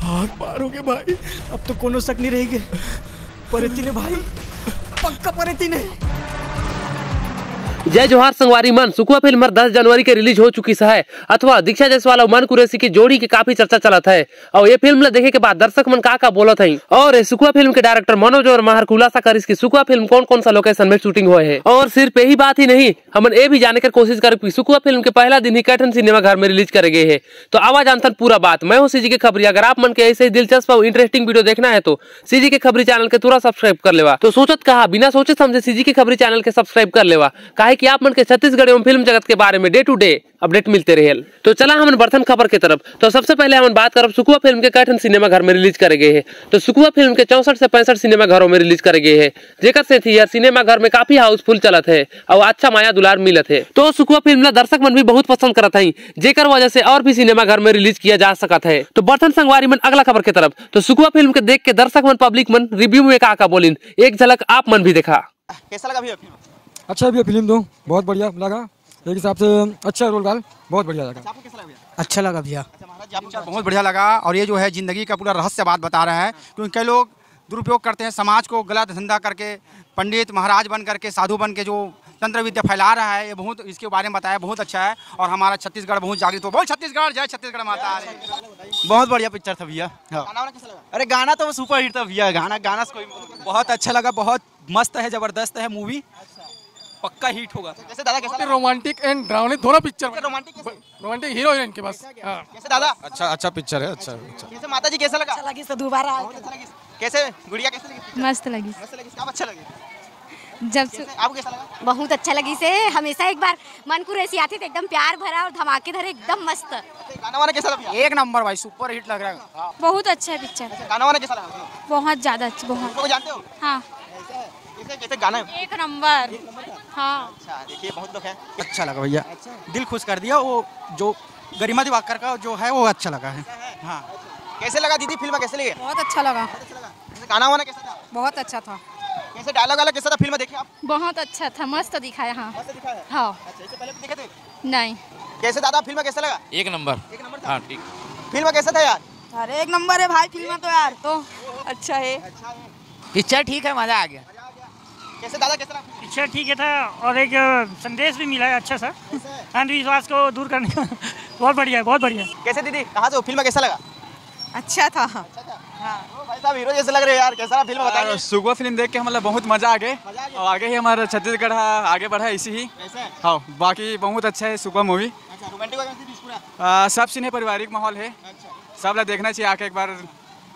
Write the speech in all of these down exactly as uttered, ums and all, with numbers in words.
भाग पार हो गए भाई। अब तो कोनो शक नहीं रह गए। परेती ने भाई, पक्का परेती ने। जय जोहार संगवारी मन। सुकवा फिल्म हर दस जनवरी के रिलीज हो चुकी है, अथवा दीक्षा जायसवाल और मन कुरैशी की जोड़ी के काफी चर्चा चलत है। और ये फिल्म ला देखे के बाद दर्शक मन का का बोलत हैं, और ये सुकवा फिल्म के डायरेक्टर मनोज वर्मा हर खुलासा करिस कि सुकवा फिल्म कौन कौन सा लोकेशन में शूटिंग हुए है। और सिर्फ यही बात ही नहीं, हमन ये भी जाने कर कोशिश करब कि सुकवा फिल्म के पहला दिन ही कैठन सिनेमा घर में रिलीज करे गए है। तो आवा जानथन पूरा बात। मैं हूँ सीजी के खबरी। अगर आप मन के ऐसे ही दिलचस्प और इंटरेस्टिंग वीडियो देखना है तो सीजी के खबरी चैनल के तुरंत सब्सक्राइब कर लेवा। तो सोचत कहा, बिना सोचे समझे सीजी के खबरी चैनल के सब्सक्राइब कर लेवा, काहे कि आप मन के छत्तीसगढ़ एवं फिल्म जगत के बारे में डे टू डे अपडेट मिलते रहेल। तो चला हमन बढ़थन खबर के तरफ। तो सबसे पहले हमन बात करब सुकवा फिल्म के कैठन सिनेमा घर में रिलीज करे गए है। तो सुकवा फिल्म के चौसठ से पैंसठ सिनेमा घरों में रिलीज करे गए है, जेकर सेती हर सिनेमा घर में काफी हाउसफुल चलत है और अच्छा माया दुलार मिलत है। तो सुकवा फिल्म ला दर्शक मन भी बहुत पसंद करत हैं, जेकर वजह से और भी सिनेमा घर में रिलीज किया जा सकत है। तो बढ़थन संगवारी मन अगला खबर के तरफ। तो सुकवा फिल्म के देख के दर्शक मन, पब्लिक मन रिव्यू में का का बोलिन, एक झलक आप मन भी देखा। कैसा लगा भैया फिल्म? अच्छा भैया, फिल्म तो बहुत बढ़िया लगा, एक हिसाब से अच्छा रोल डाल, बहुत बढ़िया लगा। आपको कैसा लगा भैया? अच्छा लगा भैया। अच्छा महाराज जी, आपको क्या बहुत बढ़िया लगा। और ये जो है जिंदगी का पूरा रहस्य बात बता रहा है, क्योंकि कई लोग दुरुपयोग करते हैं, समाज को गलत धंधा करके, पंडित महाराज बन करके, साधु बन के जो तंत्र विद्या फैला रहा है, ये बहुत, इसके बारे में बताया, बहुत अच्छा है। और हमारा छत्तीसगढ़ बहुत जागृत हो। बोल छत्तीसगढ़, जय छत्तीसगढ़ माता। बहुत बढ़िया पिक्चर था भैया। हाँ। गाना वाना कैसा लगा? अरे गाना तो सुपर हिट था भैया, गाना, गाना से कोई बहुत अच्छा लगा, बहुत मस्त है, जबरदस्त है मूवी, पक्का हिट होगा। कैसे दादा, कैसा लगा? रोमांटिक एंड ड्रामेटिक दोनों पिक्चर। रोमांटिक कैसे? रोमांटिक हीरो हीरोइन के बस। हाँ। कैसे दादा? अच्छा, अच्छा पिक्चर है, अच्छा, अच्छा। कैसे माता जी, कैसा लगा? लगी तो दोबारा आए। कैसे गुड़िया, कैसे लगी? मस्त लगी। कैसे लगी? क्या अच्छा लगे? जब सु... आपको कैसा लगा? बहुत अच्छा लगी से। हमेशा एक बार मन कुरैशी आथे तो एकदम प्यार भरा और धमाकेदार, एकदम मस्त। गाना वाना कैसा लगा भैया? एक नंबर भाई, सुपर हिट लग रहा है। बहुत अच्छा है पिक्चर। गाना वाना कैसा लगा? बहुत ज्यादा अच्छा, बहुत। लोग जानते हो? हाँ। कैसे, कैसे गाना है? एक नंबर। हाँ। अच्छा, देखिए बहुत लोग हैं। अच्छा लगा भैया, दिल खुश कर दिया। वो जो गरिमा दिवाकर का जो है वो अच्छा लगा है। हाँ। कैसे लगा दीदी फिल्म, कैसे लगे? बहुत अच्छा लगा। कैसे गाना वाना कैसा था? बहुत अच्छा था। कैसे डायलॉग वाला कैसा था फिल्म, देखे आप? बहुत अच्छा था, मस्त दिखाया। हाँ। कैसे दिखाया? हाँ। अच्छा, इससे पहले भी देखे थे? नहीं। कैसे दादा, फिल्म कैसा लगा? एक नंबर। एक नंबर था। हाँ, ठीक। फिल्म कैसा था यार? अरे एक नंबर है भाई, फिल्म तो यार तो अच्छा है। पिक्चर ठीक है, मजा आ गया। कैसे दादा, कैसा लगा? पिक्चर ठीक है था और एक अ, संदेश भी मिला है अच्छा सा, अंधविश्वास को दूर करने का। बहुत बढ़िया है, बहुत बढ़िया। कैसे दीदी, कहाँ से हो? फिल्म कैसा लगा? अच्छा था। ओ भाई साहब, हीरो जैसे लग रहे हैं यार, कैसा फिल्म बताएंगे? सुगवा फिल्म देख के मतलब बहुत मजा आ गए। और आगे ही हमारा छत्तीसगढ़ हा, आगे बढ़ा इसी ही। कैसे? हाँ, बाकी बहुत अच्छा है सुगवा मूवी। अच्छा, रोमांटिक वगैरह से भी पूरा? सब सीन है, पारिवारिक माहौल है। सब ला देखना चाहिए आके एक बार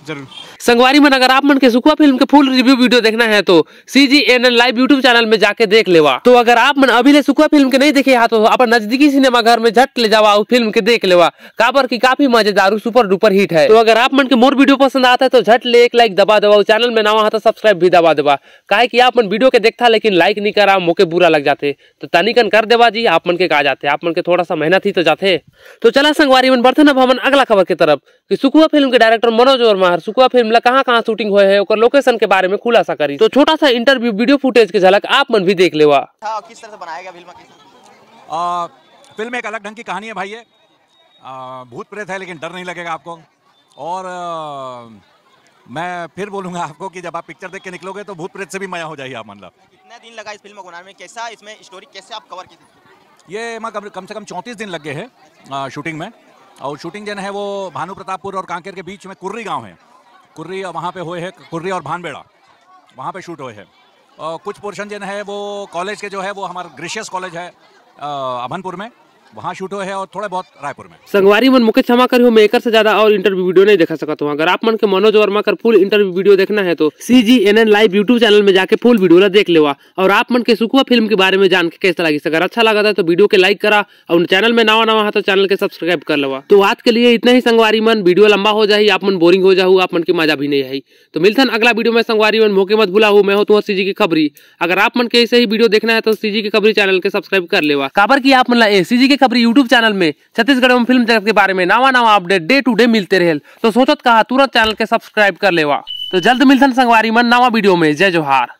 जरूर। संगवारी मन, अगर आप मन के सुकवा फिल्म के फुल रिव्यू वीडियो देखना है तो सीजीएनएन लाइव YouTube चैनल में जाके देख लेवा। तो अगर आप मन अभी ले सुकवा फिल्म के नहीं देखे हा तो अपन नजदीकी सिनेमा घर में झट ले जावा और फिल्म के देख लेवा, काबर की काफी मजेदार और सुपर डुपर हिट है। तो अगर आप मन के मोर वीडियो पसंद आता है तो झट ले एक लाइक दबा देवा और चैनल में नवा हा तो सब्सक्राइब भी दबा देवा, काहे कि आप मन वीडियो के देखथा लेकिन लाइक नहीं करा, मोके बुरा लग जाथे। तो तनिकन कर देवा जी, आप मन के का जाथे, आप मन के थोड़ा सा मेहनत ही तो जाथे। तो चला संगवारी मन, बढ़थन अब हमन अगला खबर के तरफ कि सुकवा फिल्म के डायरेक्टर मनोज वर्मा हर सुकवा फिल्म ला कहाँ कहाँ शूटिंग होए है, ओकर लोकेशन के बारे में खुलासा करी। तो छोटा सा इंटरव्यू वीडियो फुटेज के झलक आप मन भी देख लेवा। था, किस तरह से बनाया गया फिल्म, किस तरह से? आ, फिल्म एक अलग ढंग की कहानी है भाई, ये आ, भूत प्रेत है लेकिन डर नहीं लगेगा आपको। और आ, मैं फिर बोलूँगा आपको कि जब आप पिक्चर देख के निकलोगे तो भूत प्रेत से भी मया हो जाएगी आप, मतलब। कितना दिन लगा इस फिल्म को बनाने में, कैसा इसमें स्टोरी कैसे आप कवर की थी? ये मैं कम, कम से कम चौंतीस दिन लग गए हैं आ, शूटिंग में। और शूटिंग जो है वो भानु प्रतापपुर और कांकेर के बीच में कुर्री गांव है, कुर्री, वहाँ पे हुए हैं, कुर्री और भानबेड़ा, वहाँ पे शूट हुए हैं। और कुछ पोर्शन जो है वो कॉलेज के, जो है वो हमारा ग्रेशियस कॉलेज है आ, अभनपुर में, वहाँ शूट हुए हैं, और थोड़े बहुत रायपुर में। संगवारी मन, मोके क्षमा करियो, मैं एकर से ज्यादा और इंटरव्यू वीडियो नहीं दिखा सकत हूँ। अगर आप मन के मनोज वर्मा कर फुल इंटरव्यू वीडियो देखना है तो सीजीएनएन लाइव YouTube चैनल में जाके फुल वीडियो ला देख लेवा। और आप मन के सुकवा फिल्म के बारे में जान के कैसा लगिस, अगर अच्छा लगा था तो वीडियो के लाइक करा और चैनल में नवा नवा हा तो चैनल के सब्सक्राइब कर लेवा। तो आज के लिए इतना ही संगवारी मन, वीडियो लंबा हो जाही, आप मन बोरिंग हो जाहू, आप मन के मजा भी नहीं आई। तो मिलथन अगला वीडियो में संगवारी मन, मोके मत भुलाहू, मैं हूँ तुम्हार सीजी के खबरी। अगर आप मन के ऐसे ही वीडियो देखना है तो सीजी के खबरी चैनल के सब्सक्राइब कर लेवा, काबर कि आप मन ला ए सीजी के खबरी YouTube चैनल में छत्तीसगढ़ एवं फिल्म जगत के बारे में नवा नवा अपडेट डे टू डे मिलते रहेल। तो सोचत कहा तुरंत चैनल के सब्सक्राइब कर लेवा। तो जल्द मिलथन संगवारी मन नवा वीडियो में। जय जोहार।